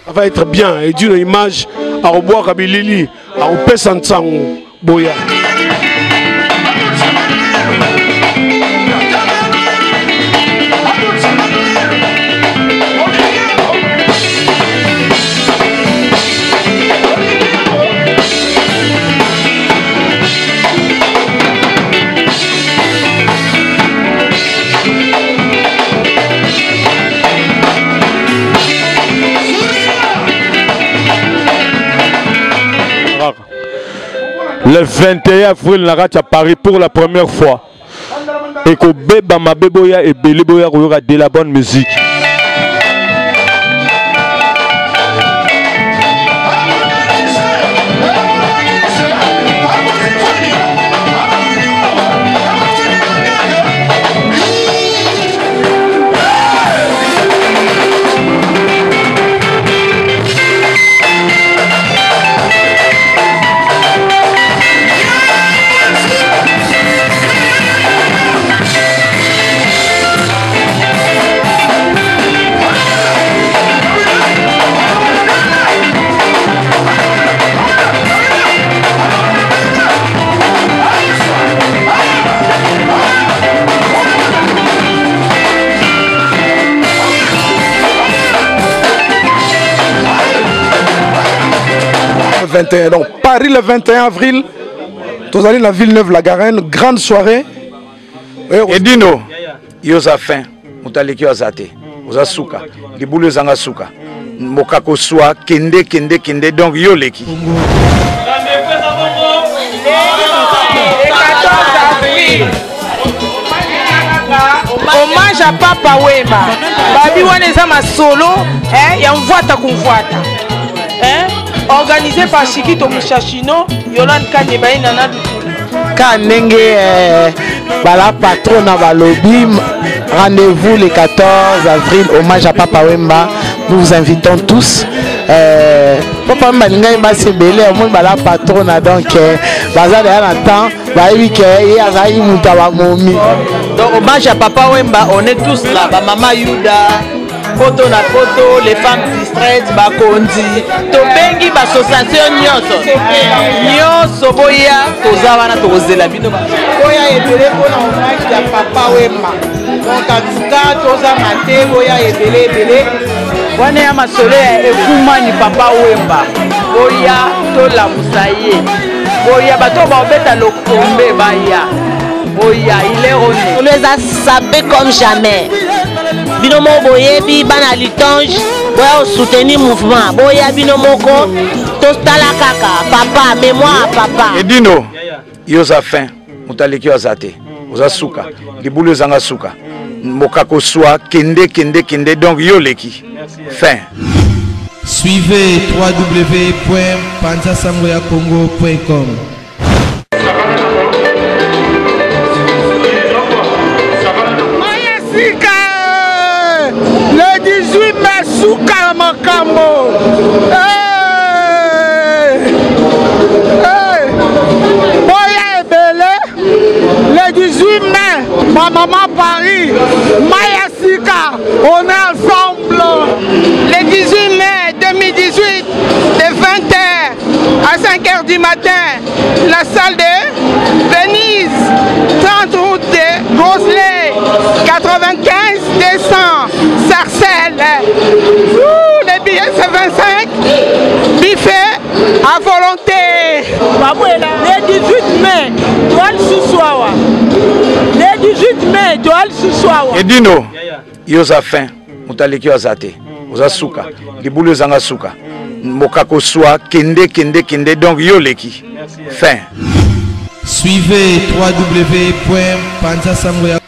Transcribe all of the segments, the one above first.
Ça va être bien et d'une image akobwaka bilili akopesa nsango boya. Le 21 avril na kati ya Paris pour la première fois ekobeba mabe boya ebele boya koyoka de la bonne musique. 21. Donc Paris le 21 avril, tozali na Villeneuve la Garenne, grande soirée. Edino, yo oza fin, moto aleki yo aza te, oza suka, libulu ezanga suka, mokako swa kende kende kende, donc yo oleki. Hommage à Papa Wemba. Babi wana eza masolo eh, ya mvwata kumvwata eh, organisé par Chiquito Mushashino, Yolande Kanyeba et Nana Lutuli. Ka ndenge eh, bala patron na balobi rendez-vous le 14 avril hommage à Papa Wemba. Nous vous invitons tous. Papa Wemba alingaki basi ebele omoni bala patrona donc eh, baza deya na temps bayebi ke ye azalaki moto ya bamomi. Donc hommage à Papa Wemba, on est tous là, ba mama Yuda, poto na poto, les femmes distraites, bakonzi, tobengi ba association nyonso nyonso boya, toza wana tokozela bino. Boya ebele mpona hommage ya Papa Wemba. Donc en tout cas tozanga te, boya ebele ebele. Wana ya masolo ya ekumani Papa Wemba, boya tolamusa ye, boya bato baobeta lokombe baya, boya il est honnête. On les a sapés comme jamais. Bino moko boyebi bana litange boya soutenir mouvement, boya bino moko totala kaka papa, mémoire ya papa. Edino, yo oza fin, moto aleki yo aza te, oza suka, libulu ezanga suka, mokako swa kende kende kende, donc yo oleki fin. Suivez www.panzasangoyacongo.com. Le 18 mai, suka makambo. Hey! Hey! Boya ebele. Le 18 mai, ma maman Paris, Maya Sika, on est ensemble. Le 18 mai 2018, de 20h à 5h du matin, la salle de Venise, 30 route de Groslay, 95 200, Sarcelles. Ouh, les billets c'est 25, buffet à volonté. Le 18 mai, toi le sous-soir. Le 18 mai, toi le sous-soir. Edino, yo oza fin, moto aleki yo aza te, oza suka, libulu ezanga suka, mokako swa kende kende kende, donc yo oleki fin. Suivez www.panzasangoya.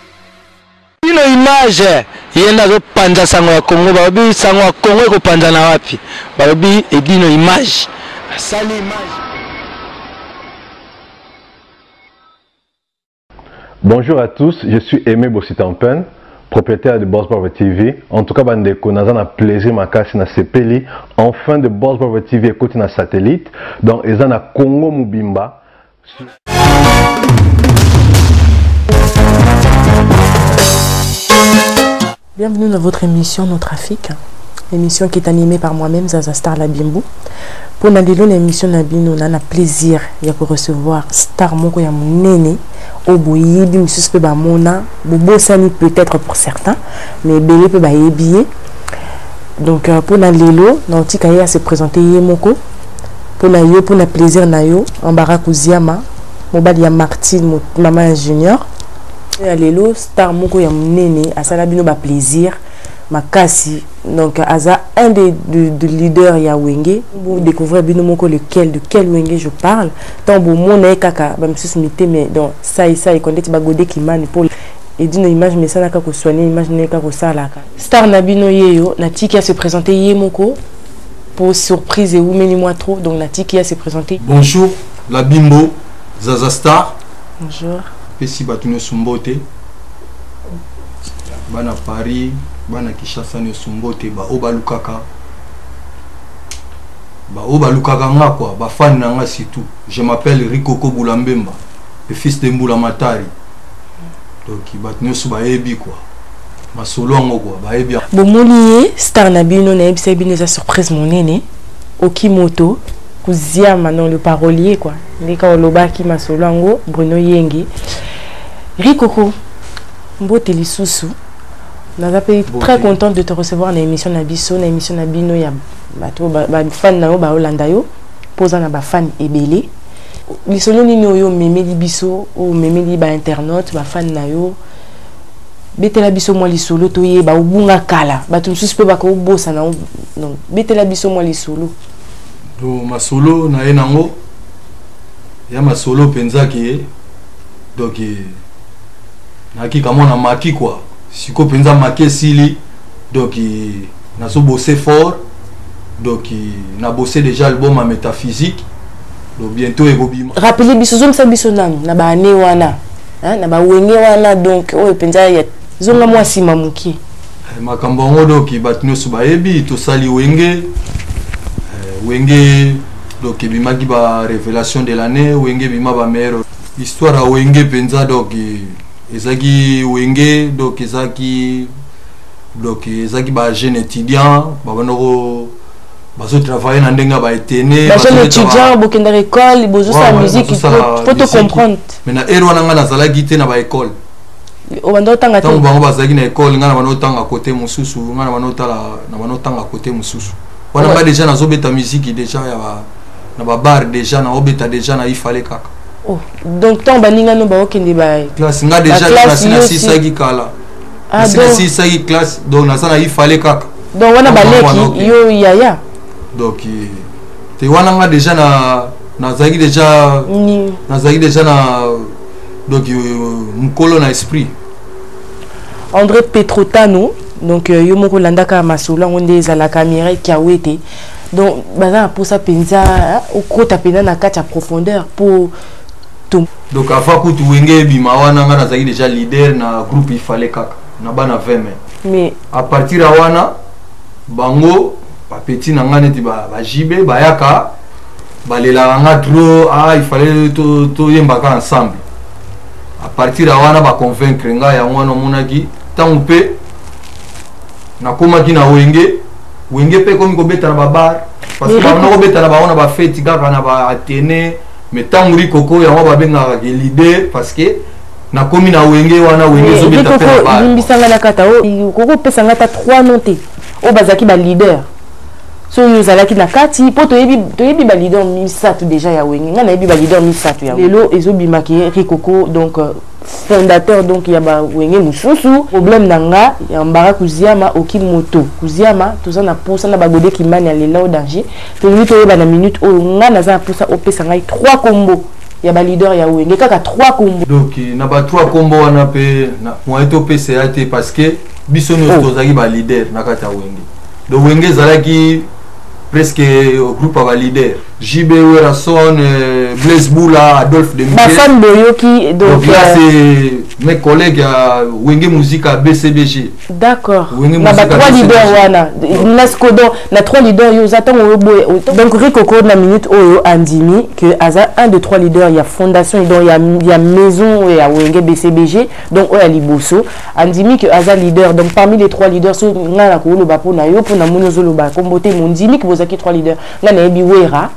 Bino image ye nde azopanza sango ya Congo, balobi sango ya Congo ekopanza na wapi? Balobi Edino image asali image. Bonjour à tous, je suis Aimé Bossitampen, propriétaire de Boss Bravo TV. En tout cas, bandeko, naza na plaisir makasi na sepeli. Enfin de Boss Bravo TV ekoti na satellite. Donc eza na Congo mobimba. Bienvenue dans votre émission Notre Afrique. Émission qui est animée par moi-même, Zaza Star Labimbu. Pour na lelo na émission na bino na na plaisir ya ko recevoir star moko ya munene oyo boyebi misusu mpe bamona bobosani peut-être pour certains mais ebele mpe bayebi ye donc euh, mpo na lelo naotika ye ase présente ye moko mpo na yo mpo na plaisir na yo ambara kuziama mobali ya martine mama ya junior ya lelo star moko ya monene asala bino baplaisir makasi donc aza un des de, de leader ya wenge bo découvrir bino moko lequel de quel wenge je parle ntango bomona ye kaka bamisusu miteme donc sai sai kondeti bagode kimani mpo edino image mesanaka kosoigne image ndenge kaka kosalaka star na bino yeyo natiki ya se présenter ye moko po surprise ewumeli mwa trop donc natiki ya se présenter. Bonjour la bimbo zaza star. Bonjour. Pesi bato nyonso mbote bana Paris bana Kinshasa nyonso mbote baoyo balukaka baoyo balukaka nga quoi bafani na nga surtout je m'appelle Rikoko Bulambemba le fils de Mbula Matari donc bato nyonso bayebi quoi masolo yango quoi bayebi. Bomoni ye star na bino nayebisa bino eza surprise monene okimoto kuziama non le parolier quoi ndeka olobaki masolo yango Bruno Yengi Rikoko mbote lisusu naza mpe très contente de te recevoir na émission na biso na émission na bino ya bato bafan na yo baolanda yo mpo oza na bafan ebele lisolo nini oyo omemeli biso oyo omemeli bainternaute bafan na yo betela biso mwa lisolo toyeba obunga kala bato mosusu mpe bakobosana donc betela biso mwa lisolo do masolo na ye nango ya masolo mpenza ke donc nayaki kamwa na maki kua sikoyo mpenza maki esili donc nazobose fort donc nabose déjà album ya métaphysique donc bientôt ekobima. Rappele biso zongisa biso nanu na baane wana na bawenge wana donc oyo mpenza ya zonga mwa nsima moke. Eh, makambo yango donc bato nyonso bayebi tosali wenge eh, wenge donc ebimaki ba révélation de l'année wenge ebima ba meilleure histoire ya wenge mpenza donc ezalaki wenge donc ezalaki donc ezalaki ba jeune étudiant babandako bazotravaille na ndenge ya baetene bajeune étudiant bokendaka école bozosala musique faut to comprendre. Mais na ere wana ngai nazalaki te na baekole obanda otanga te ntango bango bazalaki na ekole ngai na banda otanga kote mosusu ngai na banda otala na banda otanga kote mosusu wana ngai deja nazobeta miziki deja ya ba na babar deja naobeta deja na ifale kaka. Oh, donc ntango baninga no baokende ba classe ngai deja nasi nasilisaki kala nasi nasilisaki classe donc naza na ifale kaka. Donc wana baleki yo yaya. Donc te wana nga deja na nazalaki deja nazalaki deja na donc mokolo na esprit. André Petrotano donc euh, yo moko olandaka masolo yango nde ezalaka Mireille Kiawete donc baza na mposa mpenza okota mpenza na kati ya profondeur mpo. Donc avant kutu wenge ebima wana nga nazalaki deja leader na groupe ifale kaka na bana 20 mai mais à partir ya wana bango bapeti na nga neti bajibe ba bayaka balelaka nga trop ah, il fallait toyembaka to ensemble à partir ya wana baconvaincre nga yango wana omonaki ntango mpe nakomaki na wenge wenge mpe ekomi kobeta na babar parce que bango kobeta na bango na bafeti kaka na baatene mais ntango rikoko yango babengaka ke leader parce que nakomi na wenge wana wenge ezobeta mpe na bar. Limbisa nga na kata okoki kopesa nga ata 3 non te oyo bazalaki ba leader soki ozalaki na kati mpo toyebi toyebi ba leader misato déjà ya wenge ngai nayebi ba leader misato ya lelo ezobimaki rikoko donc fondateur donc ya ba wenge mosusu problème na nga ya mbara kuziama oki moto kuziama toza na posa na bagode kimani ya lela o danger tolingi toyeba na minute oyo nga naza na posa opesa ngai 3 kombo ya ba leader ya wenge kaka 3 kombo. Donc na ba 3 kombo wana pe moyen topesa ya te parce que biso nyonso tozalaki ba leader na kati ya wenge donc wenge ezalaki presque groupe ya ba leader. JB Werrason, euh, Blaise Boula, Adolphe Demike. Bafan boyoki donc, donc là euh, c'est mes collègues à Wenge Musica BCBG. D'accord. Na ba trois leaders wana. Na sikodo na trois leaders yo za tango boye. Donc Rikoko na minute oyo andimi que aza un de trois leaders il y a fondation donc il y a il y a maison ya Wenge BCBG donc oyo ya liboso andimi que aza leader donc parmi les trois leaders so nga na koloba pona yo pona mono zoloba kombo te mondimi que bozaki trois leaders nga nayebi Wera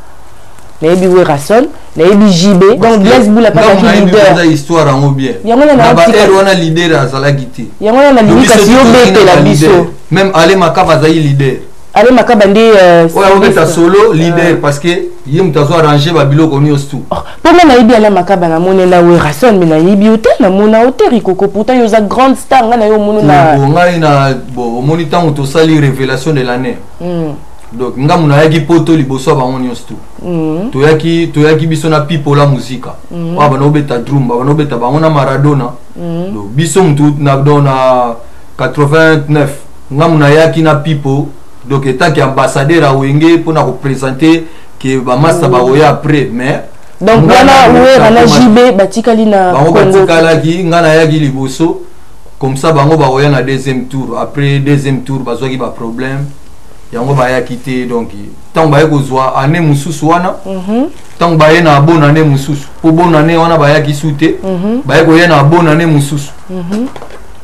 nayebi Werrason nayebi JB donc Blaise Bula pa azalaki leader eza histoire yango bien yango na na ba ère wana leader azalaki te yango na nalingi kasi yo betela biso même Ale Makaba azalaki leader Ale Makaba nde euh, oyo akobeta solo leader euh. parce que ye moto azo arranger ba biloko nyonso tout oh, mpo nga nayebi Ale Makaba namoni na Werrason mais nayebi yo te namona yo te Rikoko pourtant yo oza grande star nga na yo omono na ngai na bon omoni ntango tosali révélation de l'année mm. donc nga mu nayaki poto liboso ya bango nyonso tu mm. toyaki toyaki biso na pipola muzika mm. oyo bana obeta drum bana obeta bango na maradona mm. donc biso mutu na, donc na 89 nga mu nayaki na pipo donc etaki ambassadeur ya wenge mpona kopresente ke bamasta mm. bakoya après mais donc wana wera na jb batikali na bango batikalaki nga nayaki liboso comme ça bango bakoya na deuxième tour après deuxième tour bazwaki baproblème yango bayaki te donc ntango baye kozwa année mosusu wana ntango mhm. baye na bonne année mosusu mpo bonne année wana bayaki su te mhm. baye koya na bonne année mosusu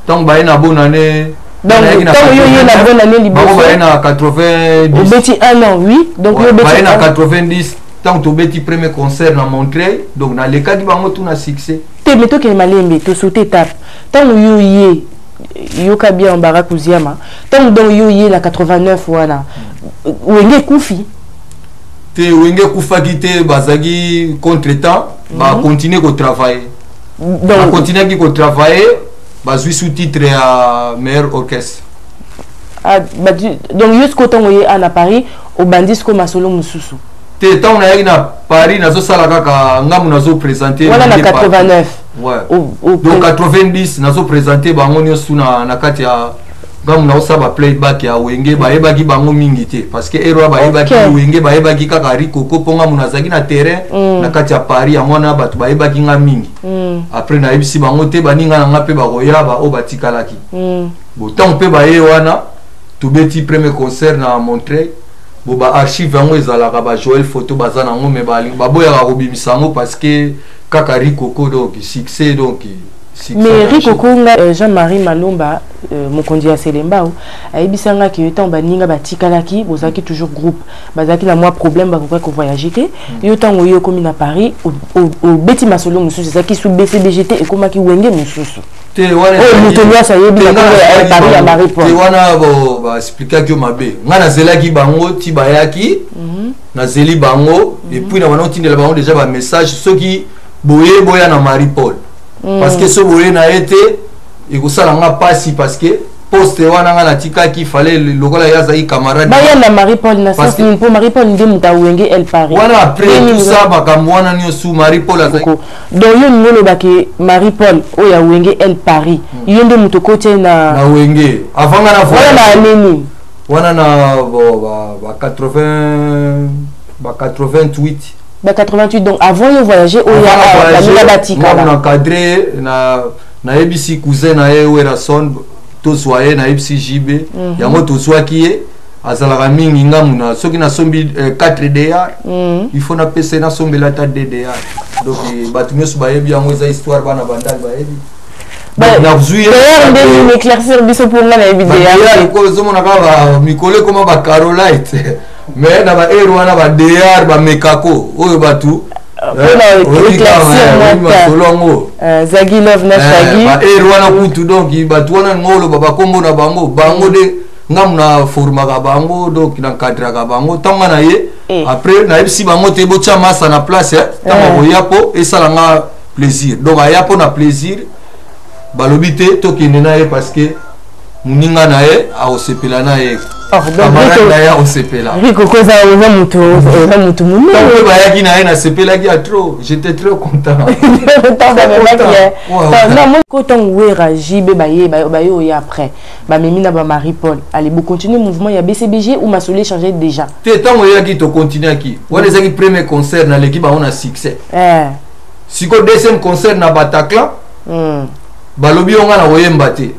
ntango mhm. baye na bonne année ntango yo ye na bonne année liboso baye na 90 obeti un an oui donc yo baye na 90 ntango tobeti premier concert na Montreuil donc nalekaki bango tout na succès te mais tokende malembe tosaute étape ntango yo ye yoka bien Barack Uziama ntango donc yo ye na 89 wana wenge ekufi te wenge ekufaki te bazalaki contre temps mhm. bacontinue kotravaille bacontinuaki kotravaille bazwi sous titre ya meilleur orchestre ah, donc yo sikoyo ntango ye a na paris obandi sikoyo masolo mosusu te ntango nayaki na paris nazosala kaka ngambo nazopresente wana na 89 ouais. donc 90 nazo présente bango nyonso na, na kati ya ngambo naosala ba playback ya wenge bayebaki bango mingi te parce que ero bayebaki okay. wenge bayebaki kaka rikoko mpo ngambo nazalaki na terrain mm. na kati ya paris yango wana bato bayebaki nga mingi mm. après nayebisi bango te baninga na nga mpe bakoya baoyo batikalaki mm. bo ntango mpe baye wana tobeti premier concert na montreuil bo ba archive yango ezalaka ba joel photo baza nango mais baboyaka kobimisa yango parce que kaka rikoko donc succès donc mais rikoko nga euh, jean-marie malomba euh, mokonzi ya selembao ayebisa nga ke ntango baninga batikalaki bozalaki toujours groupe bazalaki na mwa problème bakokaki kovoyage te mm. yo ntango yo okomi na paris obeti masolo mosusu ezalaki su bcbg te ekomaki wenge mosusu te wana oyo moto nyonso ayebi na kombo ya Paris ya Marie Paul te wana bo ba explikaki yo mabe ngai nazelaki bango ti bayaki mhm. nazeli bango mm -hmm. et puis na bana otindela bango déjà ba message soki boye boya na Marie Paul mm. parce que so boye na ye te ekosala nga pasi parce que poste wana nga natikaki fallait lokola ye azalaki camarade baya na marie paul na sens nini mpo marie paul nde moto awenge el paris wana après tout ça makambo wana nyonso marie paul azalaki donc yo olingi oloba ke marie paul oyo ya wenge el paris hmm. yo nde moto okoti ye na na wenge avant nga na wana na année nini wana na bon, ba, ba 80 ba 88 ba 88 donc avant yo voyager oyo baninga batikala na encadré na nayebisi cousin na ye Werrason tozwa ye nayebisi JB mm -hmm. yango tozwaki ye azalaka mingi ngamu na soki nasombi 4 dr mm. il faut napesa ye nasombela ata 2 dr donc eh, bato nyonso bayebi yango eza histoire bana bandali bayebi nazwi nde nini éclaircir biso mpo nga nayebi dr ozomona kaka mikolo ekoma bacarolite mais na baere wana ba dr bamekako oyo bato masolo yango zagi love na shagi baere wana kutu donc bato wana ngo oloba bakombo na bango bango nde nga na formaka bango donc na encadraka bango ntango nga na ye eh. après nayebisi bango te botya masa na place eh, ntango eh. akoya mpo esala nga plaisir donc aya mpo na plaisir balobi te tokende na ye parce que moninga na ye akosepela na ye. Oh, camarade na ye akosepela. Rikoko oza motu, oza motu monene. Ntango bayaki na ye, nasepelaki ya trop, j'étais très content. Ko ntango Wera, JB baye, baye oya après bamemi na bamarie Paul, allez, bocontinue mouvement ya BCBG ou masolo échange déjà? Te, ntango eyaki, tocontinuaki. Wana ezalaki premier concert, naleki bango na succès. Sikoyo deuxième concert na Bataclan, balobi yo nga na koyemba te.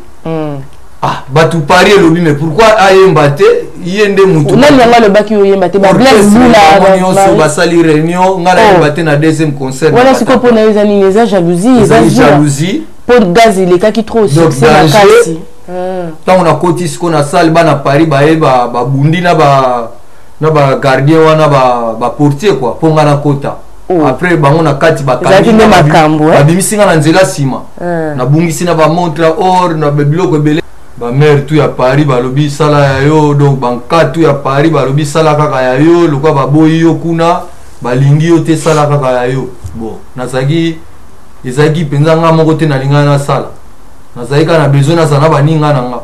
Ah, bato Paris elobi: mais pourquoi ayemba te? Ye nde mutu. Nani yango alobaki oyemba te? Bablaise Bula? Nyonso basali réunion, nga nayemba te na deuxième concert. Wana sikoyo mpona yo eza nini? Eza jalousie? Eza jalousie. Mpo gaz elekaki trop, succès makasi. Ntango nakoti sikoyo na salle, bana Paris baye, babundi na ba na bagardien wana, baportier quoi, mpo nga nakota. Après bango na kati bakangi makambo. Babimisi nga na nzela nsima, nabungisi na bamontre ya or na biloko ebele. Bamare tu ya Paris balobi sala ya yo. Donc banka tu ya Paris balobi sala kaka ya yo, lokwa baboyi yo kuna, balingi yo te, sala kaka ya yo. Bon, nazalaki, ezalaki mpenza nga moko te nalingaki nasala, nazalaki kaka na besoin nazala na baninga na nga,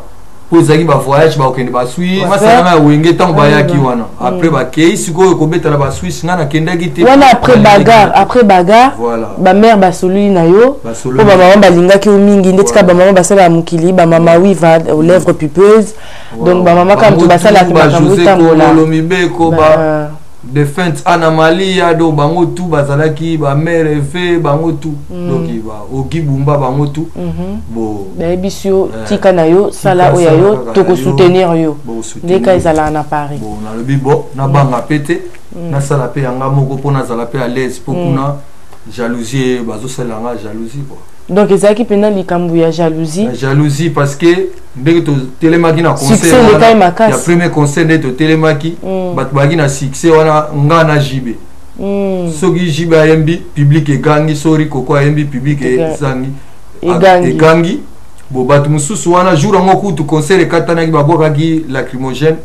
mpo ezalaki bavoyage, bakokende Baswisse, masala nga ya Wenge. Ntango bayaki wana, après bakei sikoyo kobeta na Baswisse, nga nakendaki te. Wana après bagarre, après bagarre, bamare basololi na yo, mpo bamama balingaki yo mingi. Ndeti kaka bamama basalaka mokili, bamama wiva aux lèvres pupeuses. Donc bamama kaka moto basalaka makambo etambola. Mibeko ba défunte Ana Malia, donc bango tu bazalaki bamare eve, bango tu, donc ba Ogi Bumba, bango tu. Bon, bayebisi yo tika na yo, sala oyo ya yo, tokosoutenir yo ndeka ezalaka na Paris. Bon, nalobi bon, nabanga mpe te, nasala mpe yanga moko mpo nazala mpe à l'aise, mpo kuna jalousie, bazosalela nga jalousie quoi. Donc ezalaki mpenza likambo ya jalousie? Jalousie, parce que ndenge totelemaki na concert ya premier concert, nde totelemaki, bato bazalaki na succès wana, nga na JB. Soki JB ayembi, public egangi. Sori Koko ayembi, public ezangi, egangi. Bo bato mosusu wana, jour yango kutu concert ekatanaki, babwakaki lacrymogène,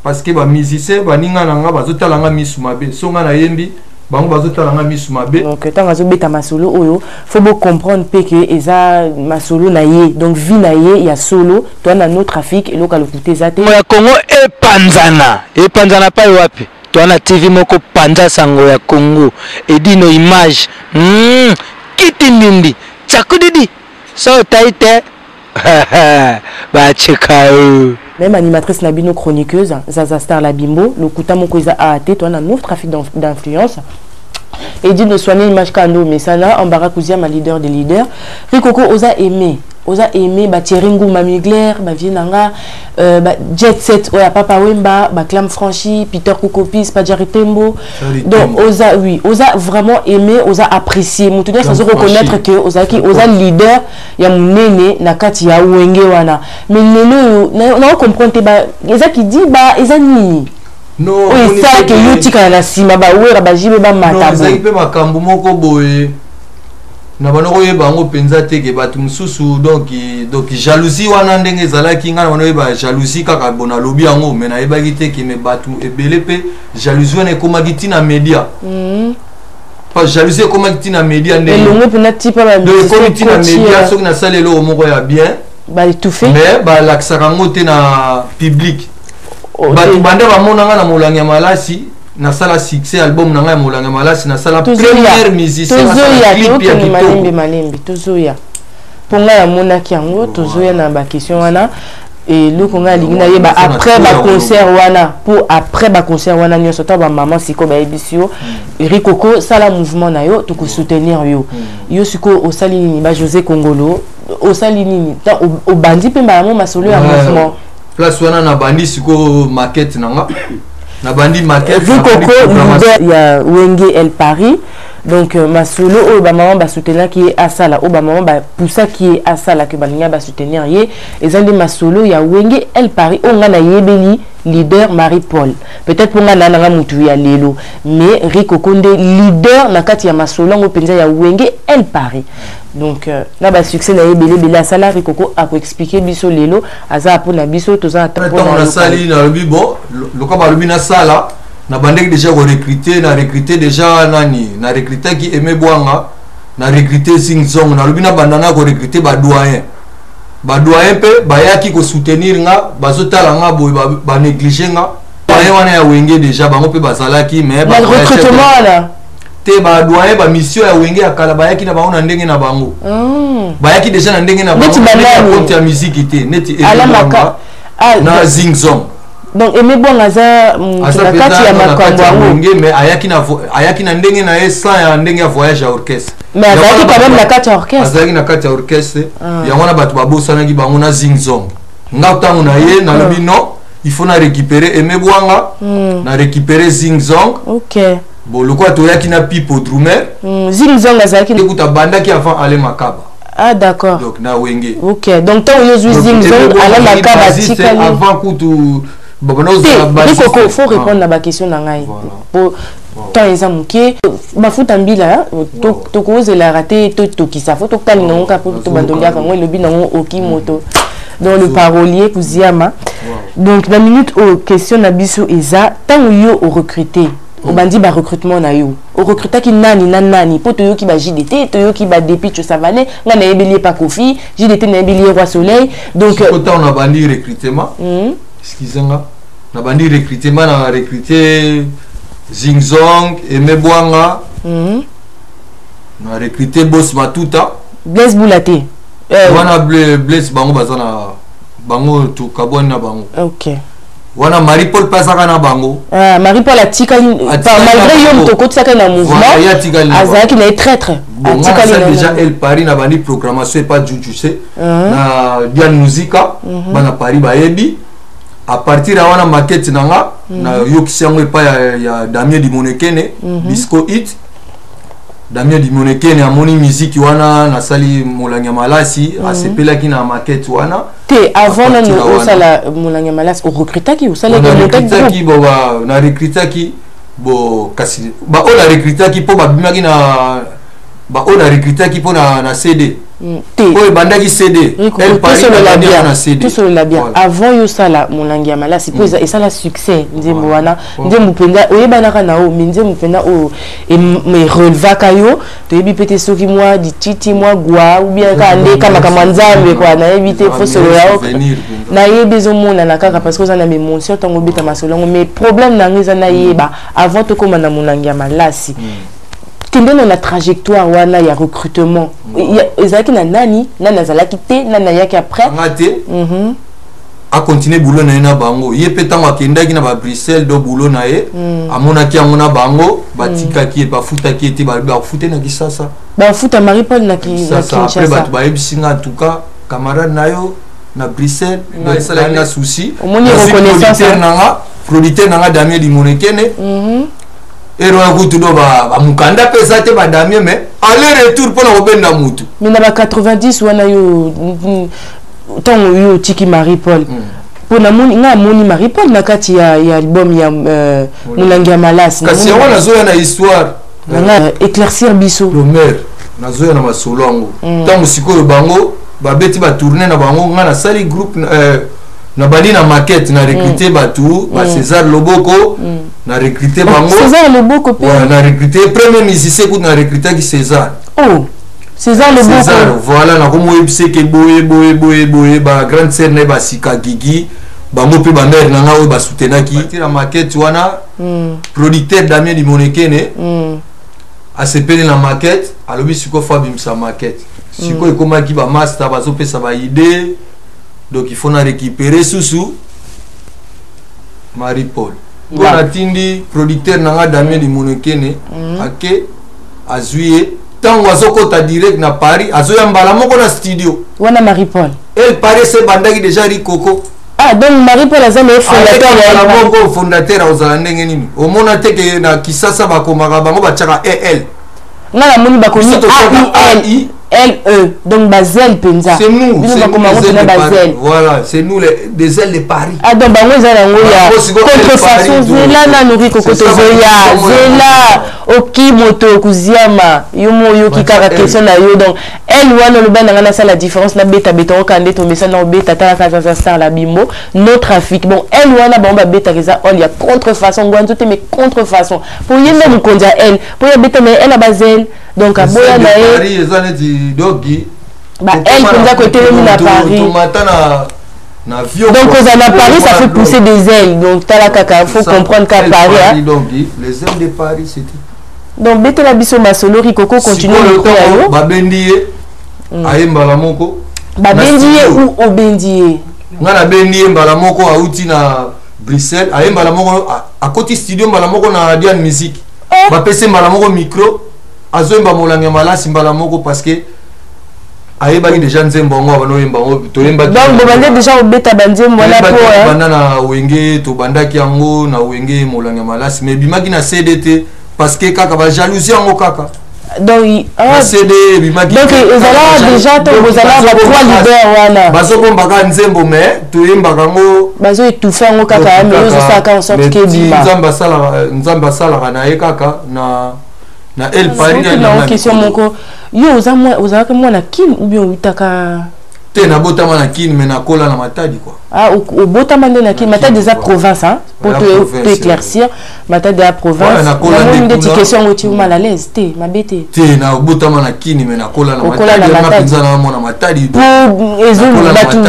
parce que bamusicien baninga na nga bazotala nga misu mabe. So nga nayembi, bango bazotala nga misu mabe. Donc ntango azobeta masolo oyo, faut bocomprendre mpe ke eza masolo na ye, donc vie na ye ya solo. Toa na no trafic, eloko alokuta eza te. Ya Kongo epanzana, epanzana pai wapi? Toa na TV moko, panza sango ya Kongo, Edino Image. Kiti ndindi tsakudidi so otai te, bacheka yo. Même animatrice na bino, chroniqueuse Zaza Star la Bimbo, lokuta moko eza awa te. Toa na no trafic d'influence. Edino soigner image kando mesana Ambara Kuziama, leader des leaders. Rikoko, oza aimé, oza aimé. Bathierry Nguma Migler, bavie na nga, ba Jet Set oyo ya Papa Wemba, baclame franchi, Peter Kukopis, Pajari Tembo. Donc oza, oui, oza vraiment aimé, oza apprécié. Moto nyonso azo reconnaître que ozalaki, oza leader ya monene na kati ya Wenge wana. Mais lelo oyo naocomprendre te, eza kidiba, eza nini oyo esalaki yo tikala na nsima, bawera, baJB bamata? Ezalaki mpe makambo moko boye na banda koyeba yango mpenza te, ke bato mosusu, donc jalousie wana ndenge ezalaki, ngai na banda koyeba jalousie kaka bo nalobi yango, mais nayebaki te ke me bato ebele mpe jalousie wana ekomaki ntina média. Pa jalousie ekomaki ntina média. Ndenge mpena tipa. Donc ekomi ntina média, soki nasali eloko moko ya bien, baétouffe. Mais balakisaka yango te na public. Bato banda bamona nga na molangi ya malasi, nasala succès album na ngai ya molangi ya malasi, nasala première musicien, nasala clip ya kitoko. Malembe malembe tozoya, mpo ngai namonaki yango. Tozoya na baquestion wana. Eloko ngai alingi nayeba, après baconcert wana, mpo après baconcert wana nyonso, ntango bamama sikoyo bayebisi yo: "Rikoko, sala mouvement na yo, tokosoutenir yo", yo sikoyo osali nini? Bajosé Kongolo, osali nini? Obandi mpe mbala mo masolo ya mouvement? Place wana nabandi sikoyo maquette na nga, nabandi maquette. Rikoko, leader ya Wenge El Paris. Donc masolo oyo bamama basoutenaki ye asala, oyo bamama bapusaki ye asala, ke balingi basoutenir ye, eza nde masolo ya Wenge El Paris oyo ngai nayebeli leader Marie Paul. Peut-être mpo ngai naa nanga mutu ya lelo, mais Rikoko nde leader na kati ya masolo yango mpenza ya Wenge El Paris. Donc na basuccès na ye ebele ebele asala, Rikoko akoexpliquer biso lelo. Aza mpona biso, toza. Ntango nasali, nalobi bon, loka balobi nasala, nabandaki déjà korecruter. Na recruter déjà nani? Na recrutaki Aimé Bwanga, na recruter Sing Song. Nalobi nabanda na korecruter badoyen. Badoyen mpe bayaki kosoutenir nga, bazotala nga boye, banéglige nga. Doyen wana ya Wenge déjà bango mpe bazalaki, mais na recrutement wana te. Badoyen, bamission ya Wenge ya kala bayaki na bango na ndenge na bango. Bayaki déjà na ndenge na bango compte ya musique te, neti na Zingzong. Donc Aimé Bwanga aza na kati ya makambo yango. Wenge, mais ayaki na ndenge na ye, sans ya ndenge ya voyage ya orchestre. Mais azalaki quand même na kati ya orchestre. Azalaki na kati ya orchestre. Yango wana bato babosanaki bango na Zingzong. Nga ntango na ye, nalobi non, il faut na récupérer Aimé Bwanga, na récupérer Zingzong. Bon, lokola toyaki na Pipo Drumer. Zingzong azalaki ekuta bandaki avant Ale Makaba. Ah, d'accord. Donc na Wenge. Ok, donc ntango yo ozwi Zingzong, Ale Makaba atikali. Avant kutu. Te, faut répondre na baquestion na ngai po temps eza moke. Mafuta mbila tokozelaka te, totokisa fo tokalinga yango kaka po tobandoliaka yango. Elobi nango oki moto, donc le parolier Kuziama. Donc na minute oyo, question na biso eza: ntango yo orecrute, obandi barecrutement na yo, orecrutaki nani na nani? Mpo toyoki ba JDT, toyoki ba Depitcho Savane, ngai nayebeli ye pa Kofi, JDT nayebeli ye Roi Soleil, donc ntango nabandi recrutement, excuse nga, nabandi recrutement, na recrute Zingzong, Aimé Bwanga, na recrute Bos Matuta. Blaise Bula te? Wana Blaise, bango baza na bango, tokabwani na bango. Wana Marie Paul mpe azaka na bango. Ah, Marie Paul atikali malgré yo moto okotisaka na mouvement, azalaki na ye traître. Atikali déjà El Paris. Na bandi programmation epa Juju se na Diane Muzika, bana Paris bayebi. À partir ya wana, maquette na nga nayokisi yango epai ya Damien Dimonekene, Disco Hit. Damien Dimonekene amoni miziki wana, nasali Molangi ya Malasi, asepelaki na maquette wana. Te, avant nano osala Molangi ya Malasi, orecrutaki, osalaki? Bo, na recrutaki bo, kasi baoyo na recrutaki mpo babimaki na baoyo na recrutaki mpo na CD oyo ebandaki CD. Tosolola bien. Avant yo osala Molangi ya Malasi, mpo esala succès, nzembo wana, nzembo mpenza oyebanaka na oyo, mais nzembo mpenza oyo erelevaka yo, toyebi mpe te soki mwa dititi mwa gwa ou bien kaka nde ka makambo ya Nzambe kua, nayebi te. Fo solola, nayebi ezomonana kaka parce que oza na mémotion ntango obeta masolo yango. Mais problème na yango eza nayeba, avant tokóma na Molangi ya Malasi, kende na trajectoire wana ya recrutement, ezalaki na nani? Nani azalaki te? Nani ayaki après? Nga te, acontinue boulot na ye na bango. Ye mpe ntango akendaki na babruxelles do boulot na ye, amonaki yango na bango, batikaki ye, bafutaki ye te, bafute na Kisasa. Bafuta Marie Paul na Kinshasa. Après bato bayebisi nga: en tout cas camarade na yo na Bruxelles esalaki nga souci. Omoni reconnaissance. Nanga producteur nanga Damien Limonekene, ero ya kutu do bamokanda mpe eza te, badamien, mais aller retour mpona kobenda mutu. Mais na ba 90 wana, yo ntango yo otiki Marie Paul, mpo namoni, ngai amoni Marie Paul na kati ya album ya Molangi ya Malasi. Kasi yango nazoya na histoire. Nanga éclaircir biso. Lomer, nazoya na masolo yango. Ntango sikoyo bango babeti batourne na bango, ngai nasali groupe, nabandi na maquette, na recrute bato ba César Loboko, na recrute bango. César Loboko mpe? Na recrute premier musicien kutu na recrutaki César. Oh, César Loboko. César, voilà. Nakomoyebisa eke boye boye boye boye, ba grande sœur na ye basika Gigi, bango mpe bamare na nga oyo basoutenaki na maquette wana. Producteur Damien Limonekene asepeli na maquette, alobi sikoyo fo abimisa maquette. Sikoyo ekomaki bamaster bazopesa baidée, donc il faut na récupérer susu Marie Paul. Mpo natindi producteur na nga Damien Limonekene, ake azwi ye. Ntango azokɔta direct na Paris, azoya mbala moko na studio. Wana Marie Paul? El Paris ebandaki déjà Rikoko. Ah, donc Marie Paul aza na ye fondateur? Ya moko fondateur. Akozala ndenge nini? Omona te ke na Kisasa bakomaka, bango batiaka el? Nga namoni bakomi A I L E, donc bazele mpenza. C'est nous. Bino bakoma yango mpena bazele. Voilà, c'est nous les des ailes de Paris. Ah, donc bango eza yango ya contrefaçon. Zela nanu, Rikoko, tozoya. Zela, oki moto Kuziama, yo mo oyoki kaka question na yo. Donc elle wana oloba na nga, nasala différence, nabeta beta oka nde tomesana obeta. Tala kaka, za star la bimbo no trafic. Bon, elle wana bango babetaka eza ol ya contrefaçon, ngwanzo te, mais contrefaçon, po ye nde mokonzi ya elle, po ye abeta na ye elle ya bazele, donc aboya na ye. Eza neti doki. Ba aile mpenza kotelemi na Paris. Tomata na na avion. Donc kozala na Paris, ça fait pousser des ailes. Donc tala kaka, faut comprendre qu'à Paris, hein. Donc les ailes de Paris, c'est tout. Donc betela biso masolo, Rikoko, continue micro ya yo. Babendi ye aye mbala moko. Babendi ye ou obendi ye? Nga nabendi ye mbala moko, auti na Bruxelles, aye mbala moko, akoti studio mbala moko na Diane Musique. Bapesi mbala moko micro, azoyemba Molangi ya Malasi mbala moko, parce que ayebaki déjà nzembo yango, abanda oyemba yango, toyembaki. Donc bobande déjà obeta banzembo wana po banda na Wenge, tobandaki yango na Wenge, Molangi ya Malasi, mais ebimaki na CD te, parce que kaka bajalousie yango kaka. Donc na CD ebimaki. Donc ezala déjà to bozala ba trois leaders wana. Bazobombaka nzembo, mais toyembaka yango. Bazo étouffe yango kaka, mais ozosalaka en sorte que ebima. Nzambe asalaka, Nzambe asalaka na ye kaka na El Paris. Na question moko, yo oza ozalaka mwana Kin ou bien outaka? Te, nabotama na Kin, mais nakola na Matadi quoi. Ah, obotama nde na Kin. Matadi eza province, hein, pour te éclaircir, Matadi ya province. Namoni ndeti question yango ti mal à l'aise te, mabe te. Te, nabotama na Kini, mais nakola na Matadi. Mpenza na mwana Matadi. Po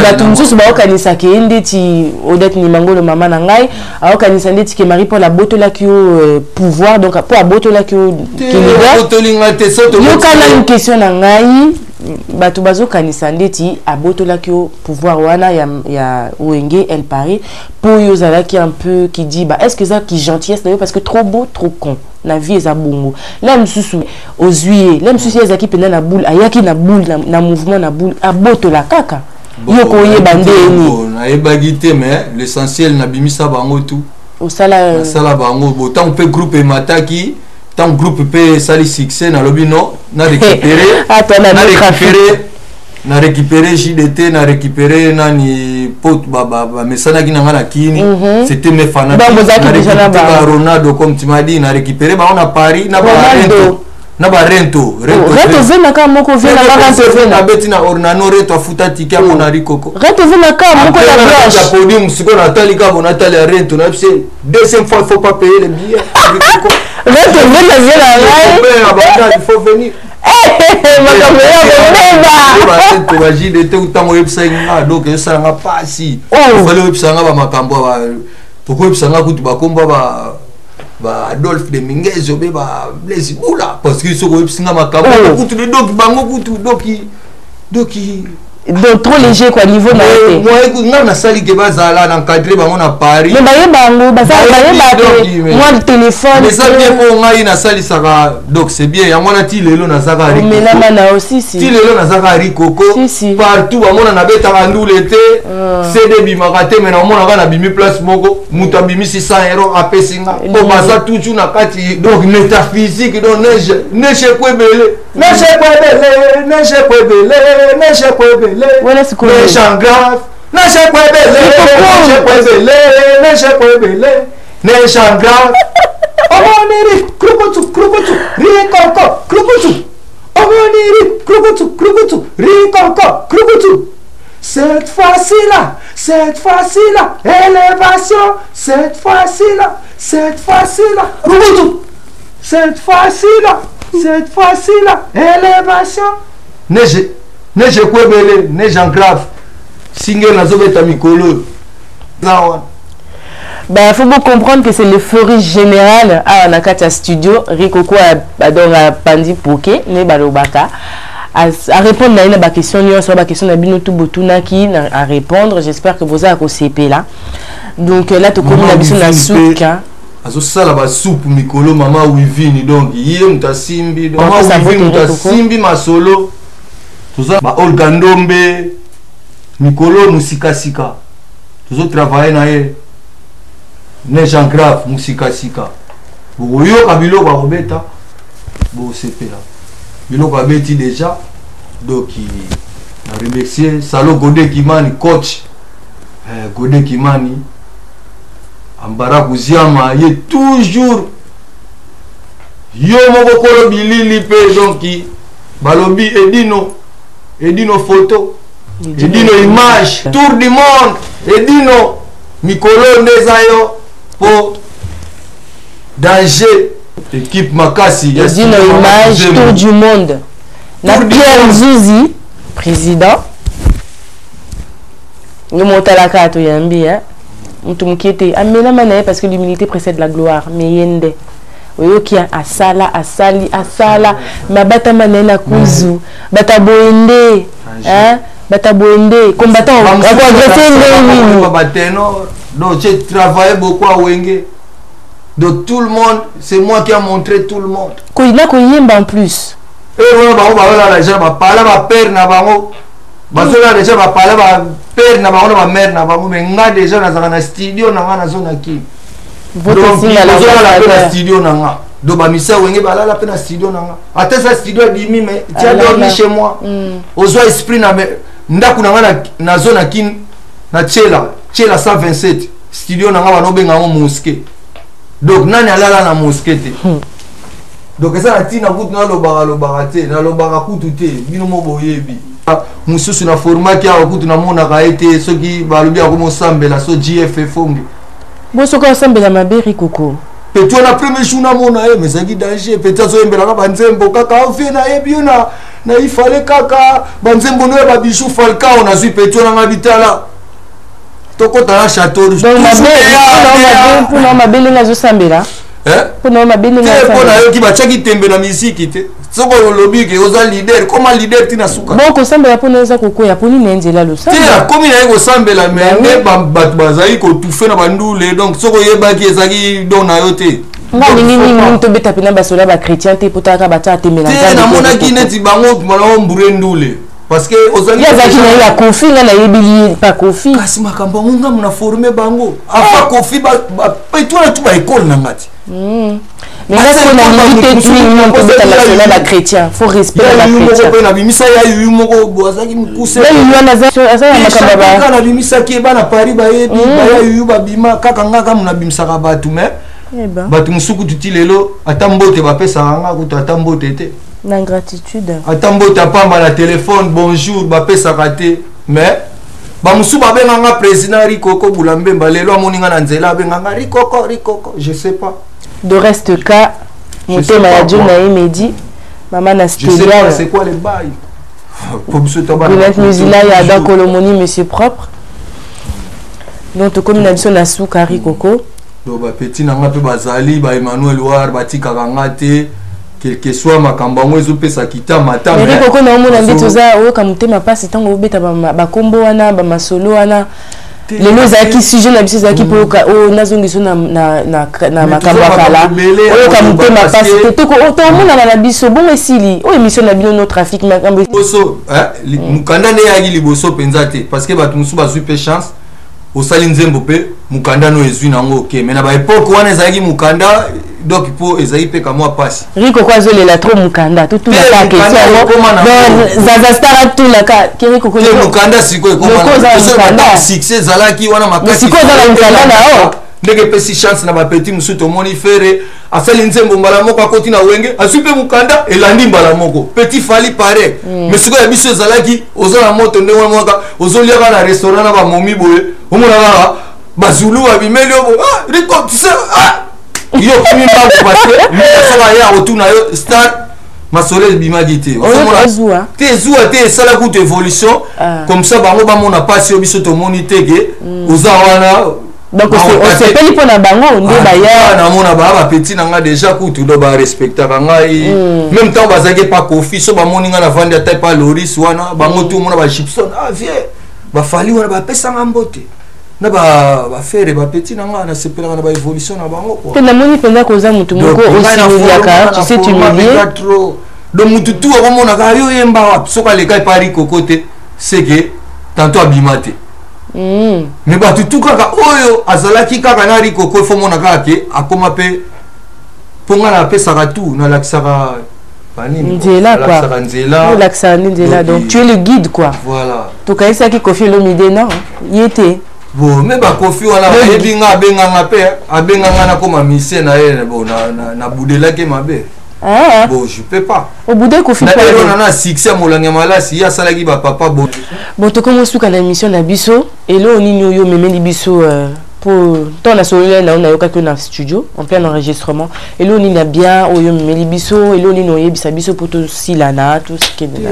bato mosusu baokanisaka ye ndeti Odette Nimangolo, mama na ngai, aokanisa ndeti ke Marie Paul abotolaki yo pouvoir, donc po abotolaki yo. Otolinga te. Yokana une question na ngai, bato bazokanisa ndeti abotolaki yo pouvoir wana ya Wenge El Paris, mpo oyo ozalaki un peu qui dit ba, est ce que eza ki gentillesse na yo? Parce que trop beau trop con na vie eza bongo. La mosusu ozwi ye, la mosusu ye azalaki mpenza na boule, ayaki na boule na mouvement na boule, abotola kaka yo, koyeba ndeni. Nayebaki te, mais l'essentiel nabimisa bango tout. Osala. Nasala bango bo ntango mpe groupe emataki, ntango groupe mpe esali succès, nalobi non, na récupéré, na récupéré, na récupéré JDT, na récupéré nani, po bamesanaki na nga na Kini, c'était mes fanatiques. Na Ronaldo, comme tu m'as dit, na récupéré bango na Paris, na Barento, na Barento. Rento venaka moko, venaka. Vena abeti na Ornano, Rento afuta tike amona Rikoko. Rento venaka moko ya blanche ya podium. Sikoyo natali kaka bo, natali ya Rento, na biso deuxième fois, il faut pas payer le billet. Rento vena, vena ngai, il faut venir. Makambo ya kobeba. Bajide te, ntango oyebisaki nga, donc esalanga mpasi. Ofali oyebisa nga bamakambo, okoyebisa nga kutu bakomba ba Adolphe de Minguez obe ba Blaise Bula, parce que soki oyebisi nga makambo kutu doki bango kutu doki doki. Donc trop léger quoi, niveau na ye te. Nga nasali ke bazala na encadré bango na Paris. Mais bayeba yango, bayeba moi le téléphone. Eza bien mpo ngai nasalisaka, donc c'est bien yango wana. Ti lelo nazaka. Omelama na osisi. Ti lelo nazaka Rikoko partout, bamona nabetaka ndule te, CD ebimaka te, mais naomonaka nabimi place moko, moto abimisi 100 euro apesi nga, po baza toujours na kati. Donc métaphysique, donc neige, neige ekwebele, neige ekwebele, neige ekwebele, neige ekwebele, neige en grave, neige ekwebele, neige ekwebele, neige ekwebele, neige en grave. Omoni krukutu krukutu rikoko krukutu, omoni krukutu krukutu rikoko krukutu. Cette fois-ci là, cette fois-ci là, élévation, cette fois-ci là, cette fois-ci là, krukutu, cette fois-ci là, cette fois-ci là, élévation. Neige, neige ekwebele, neige en grave. Single nazobeta mikolo za wana. Ben, faut vous comprendre que c'est l'euphorie générale awa na kati ya studio. Rikoko donc apandi poke ne balobaka, arépondre na ye na baquestion nyonso, baquestion na bino tu botunaki à répondre. J'espère que boza ya kosepela. Donc là tokomi na biso na suka. Azosala basupu mikolo, mama Wivini, donc ye moto asimbi, mama Wivini moto asimbi masolo. Toza ba Olga Ndombe mikolo mosikasika, tozotravaille na ye. Neige en grave mosikasika, bokoyoka biloko akobeta, bosepela biloko abeti déjà. Donc na remercier Salo Gode Kimani, coach Gode Kimani Ambara Kuziama, ye toujours yo moko kolo bilili mpe. Donc balobi Edino, Edino photo, Edino image, tour du monde, Edino mikolo nde eza yo mpo danger, équipe makasi. Edino image, tour du monde na Pierre Zuzi. Président yo motalaka toyambi hein? Moto mokie te amelama na ye parce que l'humilité précède la gloire, mais ye nde oyoki asala, asali, asala, me abatama na ye na kuzu. Bato boye nde, hein? Bato boye nde combattant akoagresse ndenge nini? Baténor. Donc j'ai travaillé beaucoup à Wenge, donc tout le monde, c'est moi qui a montré tout le monde. Na koyemba en plus. E wana bango bazolala déjà bapala bapère na bango, bazolala déjà bapala bapère na bango na bamare na bango, mais nga déjà nazalaka na studio na nga, nazo na Kini, ozolala mpe na studio na nga. Donc bamisa Wenge balala mpe na studio na nga, ata eza studio abimi, mais tu as dormi chez moi, ozwa esprit na ndako na nga, nazo na Kini, na Tiela Tiela 127, studio na nga banobenga yango mosquée. Donc nani alala na mosquée te? Donc eza na ntina kutu nalobaka lobaka te, nalobaka kutu te, bino mo boyebi. Mosusu na formaki awa kutu namonaka ye te, soki balobi akomosambela so GF Fonge. Bo soki osambela mabe, Rikoko. Petit wana, premier jour namona ye, mais ezalaki danger. Petit azoyembelaka banzembo kaka ovie, nayebi yo na ifale kaka banzembo no ya babijou Falcao. Nazwi petit wana nga bitala, tokɔta na château. Mpona mabe ndenge azosambela, mpona mabe ndenge Te, mpo nayoki batiaki tembe na misiki te. Soki olobi ke oza leader, koma leader ntina suka. Bon, kosambela mpona eza kokwea mponi na ye nzela. Te, akomi na ye kosambela, mais nde bato bazali kotufe na bandule. Donc soki oyebaki, ezalaki don na yo te. Nga alingi nini nini, tobeta mpena basola bachrétien te, po talaka batia atemela. Te, namonaki neti bango bango mbure ndule parce que ozali, azalaki na ye ya Kofi, nga nayebi ye pa Kofi. Kasi makambo yango ngamu na forme bango afa Kofi, etwana tu baekole na nga ti. Mais nga sikoyo nalingi te mingi tobeta masolo ya bachrétien, faut respect ya bachrétien. Mpe nabimisa ya yuyu moko bo azalaki mokuse. Ya yuyu wana aza na makambo. Ba nabimisaki ye, bana Paris bayebi, baya yuyu babima kaka nga kamu nabimisaka bato, mais bato mosusu kutu ti lelo ata mbote bapesaka nga kutu ata mbote te. Na gratitude. Ata mbote apamba na telefone, bonjour, bapesaka te. Mais bamosusu babenganga président Rikoko Bula Mbemba. Lelo amoni nga na nzela, abenganga Rikoko, Rikoko, je sais pas. De reste ka motema ya Dieu na ye medi mama na Steliane. C'est quoi les bails? Gwyneth Muzila ya Ada Kolomoni, monsieur propre. Donc tokomi na biso na suka, Rikoko. Donc bapeti na nga mpe bazali ba Emmanuel War, batikaka nga te, quelque soit makambo yango ezopesa kita mata. Rikoko, na omona ndeti oza oyoka motema mpasi ntango obeta bakombo wana, bamasolo wana. Lelo ezalaki sujet na biso, ezalaki mpo oyo nazongiso na makambo ya kala. Oyoka motema mpasi te, tomonana na biso bongo esili oyo émission na bino No Trafic, makambo. Liboso mokanda nde eyaki liboso mpenza te, parce que bato mosusu bazwi mpe chance, osali nzembo mpe mokanda no ezwi nango, ok. Mais na baépoque wana ezalaki mokanda, donc mpo ezalaki mpe kamwa mpasi. Rikoko azolela trop mokanda, totunaka question yango, Zaza Star atunaka ke Rikoko. Te, mokanda sikoyo ekoma, succès ezalaki wana makasi. Sikoyo oza na mokanda na yo. Ndenge epesi chance na bapeti mosusu, tomoni Ferre asali nzembo mbala moko, akoti na Wenge, azwi mpe mokanda, elandi mbala moko. Petit Fally pare. Mais sikoyo ya biso ezalaki oza na moto ndenge wana mwaka, ozoliaka na restaurant na bamomi boye, omona kaka bazulu babimeli yo boye: "Ah, Rico, tu sais, ah!" Yo okimi mbangu parce que soka ye akotuna yo star, masolo ebimaki te. Te, ezuwa te, esala kutu évolution comme ça bango bamona mpasi oyo biso tomoni te ke oza wana. Donc osepeli mpo na bango nde baya. Namona baa bapeti na nga déjà kutu, do barespectaka ngai. Même ntango bazalaki epa Kofi, so bamoni ngai navandi ata epa Loris wana, bango tu omona bagipson, ah vie bafali wana, bapesanga mbote na baFerre, bapeti na nga, nasepelaka na baévolution na bango. Te, namoni mpenza koza motu moko osimiliaka, tu sais t'humilier. Donc mutu tu akomonaka yo yemba wapi, soki aleka epa Rikoko te, seke tantôt abima te. Mais bato tu kaka oyo azalaki kaka na Rikoko, efo mona kaka ke akoma mpe, mpo ngai napesaka tu, nalakisaka banini. Nzela quoi. Nzela. Olakisaka nde nzela, donc tu es le guide quoi. Voilà. Tokayisaki Kofi Olomide, non, ye te. Bon, me bakofi wana bayebi nga, abenganga mpe, abenganga nakoma mise na ye. Bon, nabudelaki mabe. Bon, je peux pas. Obude Kofi? Na na succès ya molangi ya malasi, ye asalaki bapapa. Bon, bon, tokomi osuka na émission na biso. Eloo nini oyo omemeli biso? Po ntango nasololi na yo, nayokaki yo na studio en plein enregistrement. Eloko nini ya bien oyo omemeli biso? Eloko nini oyebisa biso mpo tosilana, tosikende na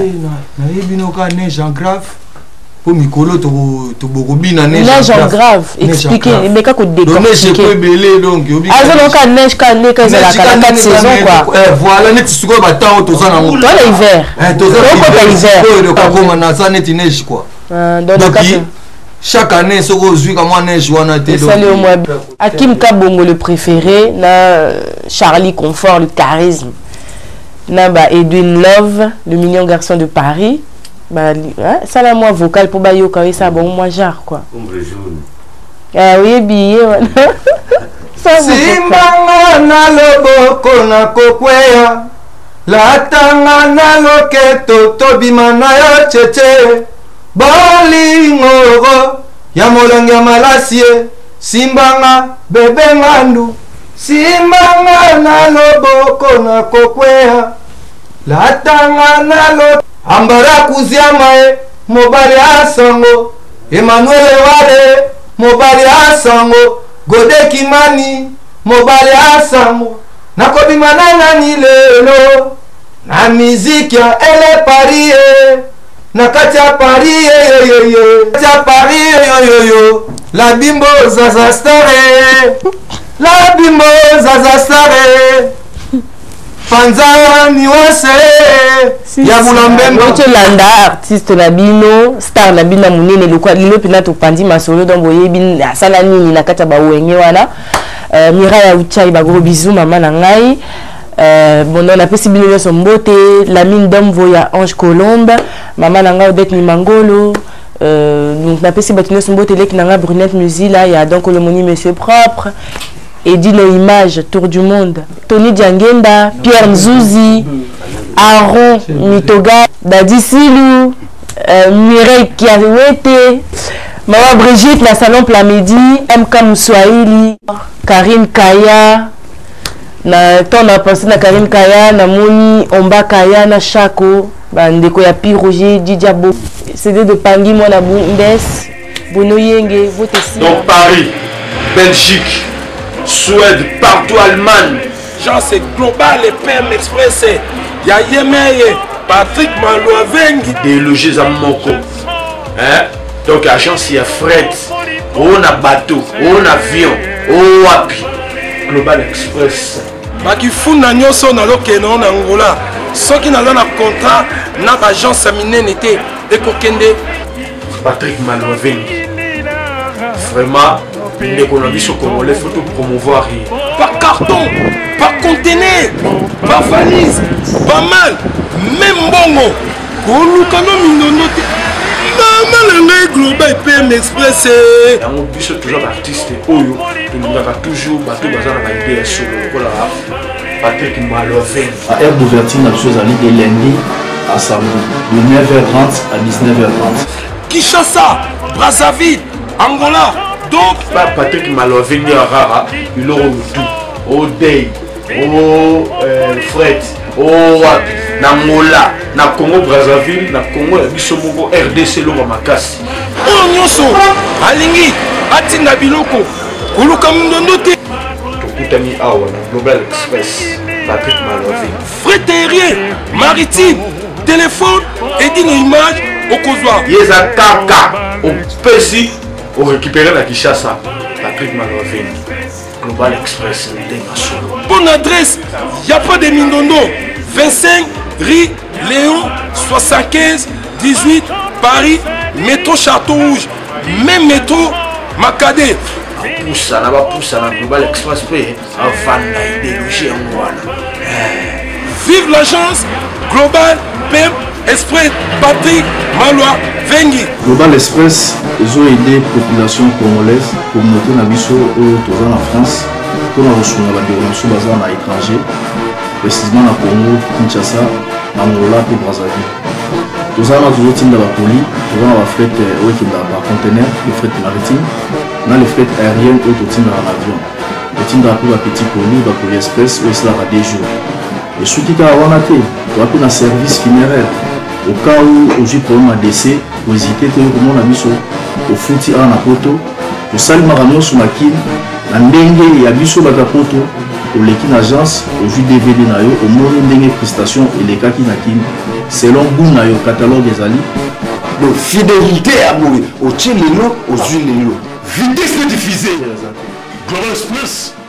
Nayebi no kaka neige en grave, mpo mikolo tobokobina. Neige en grave, explique, meka kodécortiquer. Ebele donc. Azoloka neige ka ndeka ezalaka na 4 saison quoi. Voilà, neti sikoyo batemps oyo toza nango. Toza hiver. Tokota hiver. Oyo kokoma naza neti neige quoi. Donc chaque année soki ozwi ka mwa neige wana te. Esali yo mwa. Akim Kabongo le préféré, na Charlie Confort le charisme, na ba Edwin Love le mignon garçon de Paris ba, hein, sala mwa vocal mpo bayoka yo, esala bango mwa genre quoi. Oyebi ye wana. Simbanga na loboko, nakokweya, latanga na loketo, tobima na yo cheche, bolingoro ya molongi ya malasi ye, simbanga bebe ngandu, simbanga na loboko, nakokweya, latanga na lo ambara kuziama ye, mobali asango Emmanuel Ware, mobali asango Gode Kimani, mobali asango. Nakobima na nani lelo na miziki ya ele Paris ye, na kati ya Paris yeyoyoyo, kati ya Paris yoyoyo, la bimbo Zaza Star, la bimbo Zaza Star, panza niwase ya Bulambemba. Tolanda artiste na bino, star na bino ya monene. Lokwa lelo mpena topandi masolo, donc boyebi asala nini na kati ya bawenge wana. Mirai ya Uchai, bagros bisous mama na ngai. Bon, donc napesi bino nyonso mbote. Lamine Domvo ya Ange Colombe, mama na ngai Odette Mimangolo. Donc napesi bato nyonso mbote, eleki na ngai Brunette Musila ya donc olomoni Monsieur Propre, Edino Image Tour du Monde, Tony Diangenda, Pierre Nzuzi, Aaron Mitoga, Dadi Silu, Mireille Kiawete, Mama Brigitte na Salon Plamedi, MK Mswahili, Karine Kaya, na ntango na pense na Karine Kaya, namoni Omba Kaya na Chako, bandeko ya Pi Roger Didia Bo, CD de Pangi Mwana Bundes, Bono Yenge vote. Donc Paris, Belgique, Suède, partout, Allemagne. Genre c'est global et PM Express ya Yemeye Patrick Malwavengi. Déloger eza moko, hein? Donc agence ya fret, oyo na bateau, oyo na avion, oyo wapi, Global Express. Bakifunda nyonso nazokende na Angola, soki naza na contrat na baagence ya minene te, ekokende. Patrick Malwavengi, vraiment ndeko na biso congolais, faut to promouvoir ye. Par carton, par conteneur, par valise, pas mal même mbongo koluka no mindondo te, mama na ngai Global PM Express. Yango biso toza baartiste oyo tolingaka toujours bato baza na baidée ya solo lokola Patrick Maloven. Heure d'ouverture na biso ezali de lundi à samedi de 9h30 à 19h30. Kinshasa, Brazzaville, Angola, donc ba Patrick Maloven nde rara biloko motu odei o fret o wapi na Angola, na Congo Brazzaville, na Congo ya biso moko RDC, eloko makasi. Oyo nyonso alingi atinda biloko, koluka mindondo te. Tokutani awa na Global Express, Patrick Maloven. Fret aérien, maritime, téléphone Edino Image, okozwa. Ye eza kaka opesi, orécupéré na Kinshasa. Patrick Maloven, Global Express, ndenge solo. Bonne adresse, y a pas de mindondo. 25 rue Léon 75 18 Paris, métro Château Rouge, même métro Makade. Bapusana, bapusana, Global Express mpe avanda idéologie yango wana. Vive l'agence Global PM Express, Patrick Malwa Vengi. Global Express ezoaide population congolaise, communauté na biso oyo toza na France, mpona kosunga bandeko na biso baza na étranger, précisément na Congo Kinshasa, na Angola mpe Brazzaville. Toza wana, tozotinda bacolis, toza na bafret oyo ekendaka par conteneur, le fret maritime na le fret aérienne oyo totindaka na avion. Totindaka mpe bapetit colis, bacolis express oyo esalaka 2 jours. Esuki kaka wana te, toza mpe na service funéraire. Au cas où ozwi problème ya décès, kohésite te, oyo komona biso, ofuti awa na poto. Tosali makambo nyonso na Kin na ndenge ya biso bato ya poto. Oleki na agence, ozwi DVD na yo, omoni ndenge prestation elekaki na Kin selon goût na yo, catalogue ezali. Donc fidélité ya boye, otie lelo, ozwi lelo. Vitesse de diffuser. Global Express.